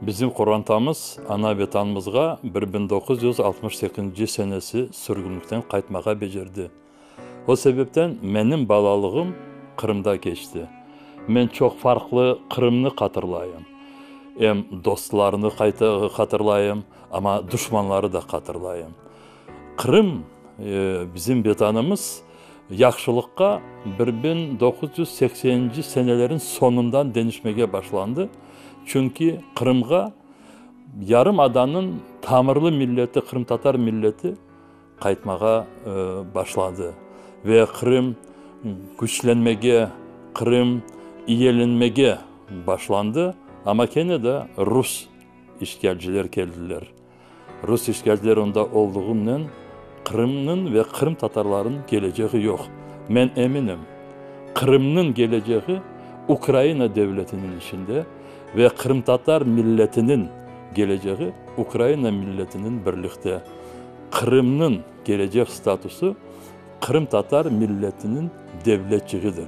Bizim qorantamız ana Vetanımızğa 1968 senesi sürgünlikten qaytmağa becerdi. O sebepten menim balalığım Qırımda keçti. Men çoq farqlı Qırımnı hatırlayım. Em dostlarnı hatırlayım, amma duşmanları da hatırlayım. Qırım, bizim Vetanımız, yahşılıqqa 1980-nci senelerin soñundan deñişmege başlandı, çünki Qırımğa yarımadanıñ tamırlı milleti, qırımtatar milleti qaytmağa başladı ve Qırım küçlenmege, Qırım iyelenmege başlandı, amma kene de rus işğalciler keldiler. Rus işğalciler onda olduğınen Qırımnıñ ve qırımtatarlarnıñ kelecegi yoq. Men eminim, Qırımnıñ kelecegi Ukraina devletiniñ içinde ve qırımtatar milletiniñ kelecegi Ukraina milletiniñ birlikte. Qırımnıñ kelecek statusı qırımtatar milletiniñ devletçigidir.